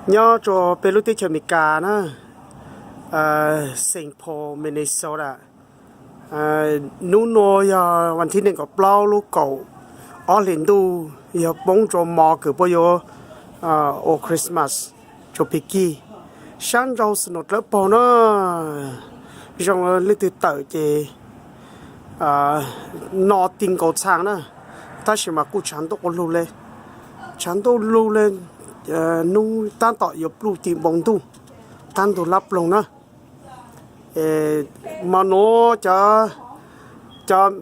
Nyob rau peb lub teb chaws Amelikas na, Saint Paul, Minnesota, hnub nuav yog vas thib nees nkaum plaub lub kaum ob hlis ntuj, yog poob rua mo kws puab yuav ua Christmas rua pig kig. Saab nrau snow dlawb paug na, zoo leej twg tawm ces no ti nkaus txhaa na, tab sis mas kuj tshav ntuj ua lug le, tshav ntuj lug le, hnub tab tom yuav pluj tim npoo ntuj, qab ntug lab ploog na. Mo nuav cov, cov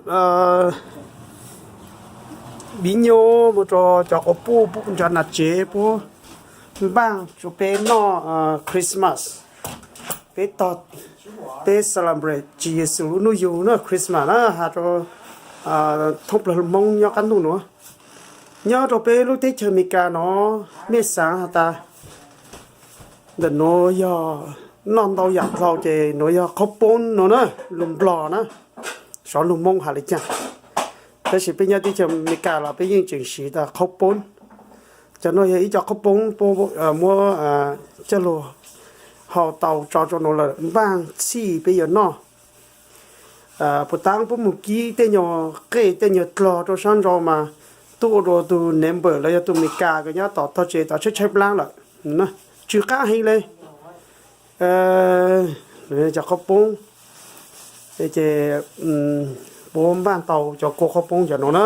viv nyuj mus rau cov quas puj, puab nrov nam tsev puab npaaj rua peb noj Christmas. Peb tog, peb celebrate Tswv Yexus lub hnub yug na, Christmas na, has rua thoob plawg Moob nyob qab ntuj nuav. Nyob rau peb lub teb chaws Amelikas nuav mej xaav has tas ntawm nuav yog noj ntau yaam dlhau ces nuav yog qhaub poob nuav na, lug Nplog na, xyov lug Moob has le caag. Tab sis peb nyob teb chaws Amelikas los peb yeej tseem siv tas qhaub poob. Cov nuav yog ib co qhaub poob puab muab coj lug hau tau tso rua nuav lawm npaaj txhij peb yuav noj. Puag ta puab moog kib tej nyuag qej tej nyuag dlog rua saab nrau mas tuaj ua rua tug neighbor los yog tug Amelikas kws nyob tom tog tsev tod tshaib tshaib plaab lawm. Tsw qaab heev le. Cov qhaub poob, ces puab npaaj tau cov kua qhaub poob cov nuav na.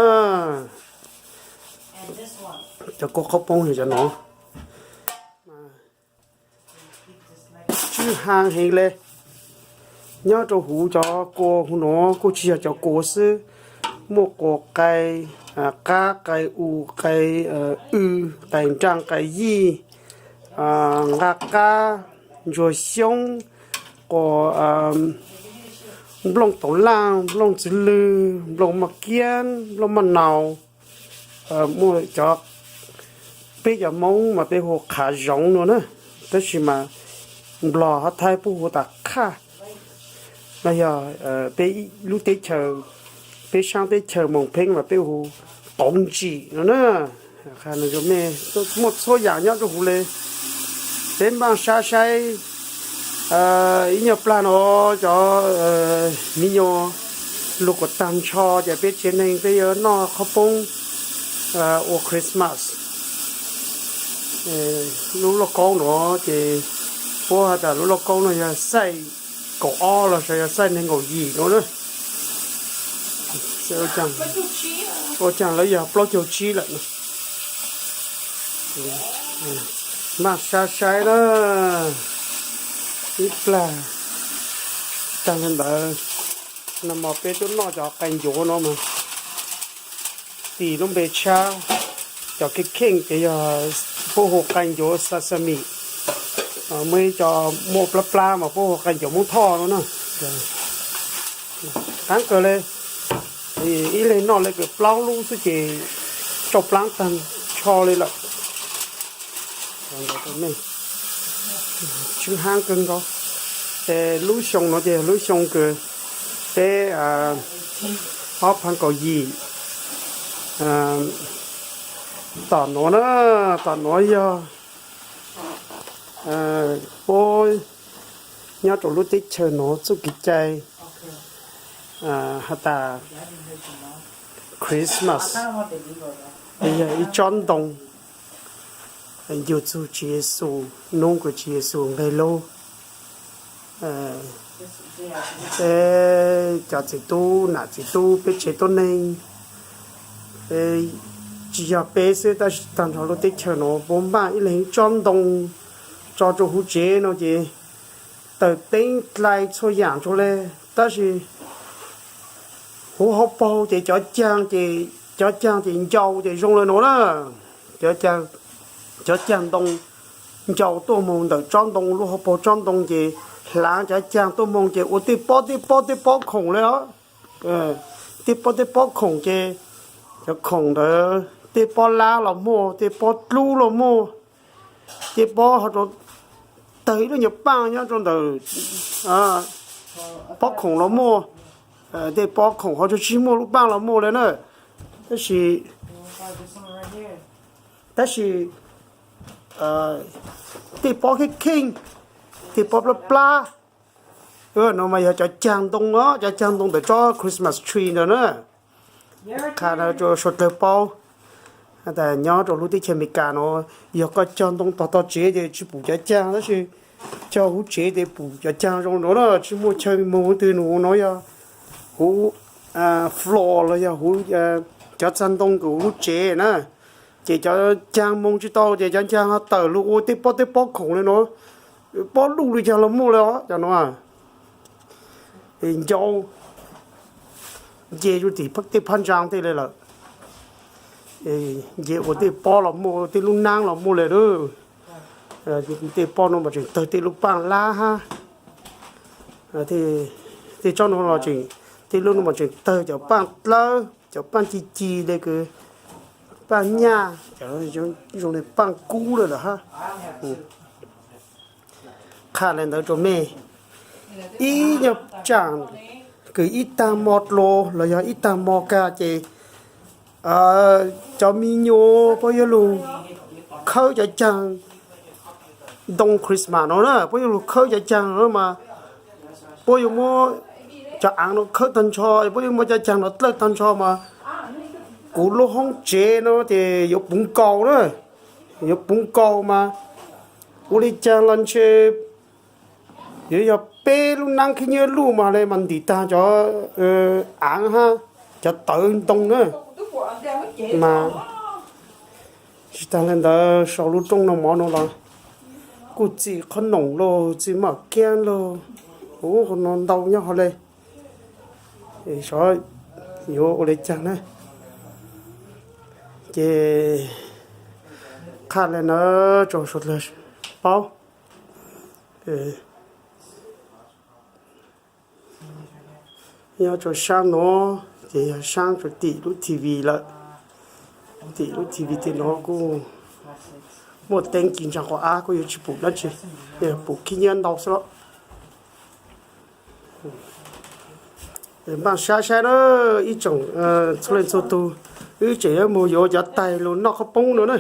Cov kua qhaub poob yog cov nuav. Tsw haa heev le. Nyob rau huv cov kua huv nuav kuj tsi yog cov kua xwb, muaj kua qai qab, qai u, qai w, qai nraaj, qai yij, nqaj qab, ntsuag xyoob, qu, nplooj tauv laaj, nplooj txwv lwg, nplooj maj kiab, nplooj maj naus. Muaj cov, peb cov Moob mas peb hu qhav zoov nuav na, tab sis mas Nplog hab Thaib puab hu tas qhaj. No yog peb lub teb chaws, peb saab teb chaws Moos Pheeb mas peb hu qauv ntsim no na. Muaj txhua yaam nyob rua huv le. Peb npaaj sab saib ib nyuag plag no cov miv nyuas lug kuas taag nrho ces peb tsev neeg peb yuav noj qhaub poob ua Christmas. Lub lauj kaub nuav ces puab has tas lub lauj kaub nuav yog xaij kaum ob los sis yog xaij neeg nkaum yim nuav na. Ua caag lawv yog plaub caug tsib lawm. Npaaj sab saib na, ib plag taag le ntawd. Nag hmo peb tub noj cov qai ncuav no mas tis lub npe tshab, cov kheej kheej ces yog puab hu qai ncuav sesame, muaj ib co muaj plab plab mas puab hu qai ncuav Moob Thoj no na. Qaab kawg le, ib leeg noj le kawg plaub lub xwb ces tsau plaab taag nrho le lawm. Tsw haab kawg nkaus. Ces lub xyoo nuav ces yog lub xyoo kws peb ob phav kaum yim tom nuav na, tom nuav yog puab nyob rau lub teb chaws nuav txuj kev cai has tas Christmas yog ib tsob ntoo yug txug Tswv Yexus, nub kws Tswv Yexus nqeg lug. Peb cov txiv tub nam txiv tub peb tsev tuab neeg, tsi yog peb xwb tab sis taag nrho lub teb chaws nuav puab npaaj ib leeg tsob ntoo tso rua huv tsev no ces tawm teeb dlai txhua yaam rua le, tab sis huv hauv paug ces cov caag ces, cov caag ces ncau ces zoo le nuav na. Cov caag ntoo ncau tuaj moog ntawm tsob ntoo, lub hauv paug tsob ntoo ces hlaav cov caag tuaj moog ces ua tej pob tej pob tej pob khoom le os. Tej pob tej pob khoom ces cov khoom ntawd tej pob lab los muaj, tej pob dlub los muaj, tej pob ho rau tawg ib lub nyuag paaj nyob rau ntawm pob khoom los muaj, tej pob khoom ho tsi muaj lub paaj los muaj le na. Tab sis, tab sis tej pob kheej kheej, tej pob plab plab. No mas yog cov cag ntoo os, cov cag ntoo ntawm tsob Christmas tree ntawd na. Qha rau suav dlawg paub, tas nyob rau lub teb chaws Amelikas no, yog koj cog ntoo tog tog tsev ces tsis pum cov cag, tab sis cog huv tsev ces pum cov cag zoo no na. Tsis muaj chaw moog twg nus no yog huv floor los yog huv cov txag ntoo kws huv lub tsev na. Ces cov cag moog tsis tau ces cov cag ho tawm lug ua tej pob tej pob khoom li no, pob luj li cag los muaj li os cov no. Ncau nce zuj tim tej phab ntsa tej li lawm. Nce ua tej pob los muaj, tej lub naab los muaj li lawm. Tej pob no mas tseem tawg tej lub paaj lab hab. Tej tsob no los tseem, tej lub no mas tseem tawg cov paaj dlawb, cov paaj ci ci li kws paaj nyaj, zoo li paaj kub lawm lawm hab. Qha li ntawd rau mej, ib nyuag tsaam kws ib taag mo dlua los yog ib taag mo kag ces cov me nyuam puab yuav lug khawb cov caag ntoo Christmas no na, puab yuav lug khawb cov caag no mas puab yuav muab cov aav no khawb taag nrho, puab yuav muab cov caag no dlawb taag nrho mas kuv lub hoob tsev no ces yuav puv nkaus na, yuav puv nkaus mas ua li caag los ntshe yuav yog peb lub naab khib nyiab luj mas li mas ntim taag cov aav hab cov tawv ntoo na. Mas tsis taag li ntawd sau lub rooj noj mov no los kuj txi qhob noom lauj, txi maj kiab lauj, ua qhov no ntau nyob hov le. Saib yuav ua li caag na. Ces qha li ntawd rau suav dlawg paub. Nyob rau saab no ces yog saab rau tim lub T V lawm. Tim lub T V tim no kuj muaj teeb ci ntsaa quas av, kuj yuav tsis pum dlaab tsi, pum khib nyiab ntau xwb los. Npaj sab saib na, ib tsoom txhua leej txhua tug, wb tseem yuav moog yuav cov taig lug noj qhob poob no na.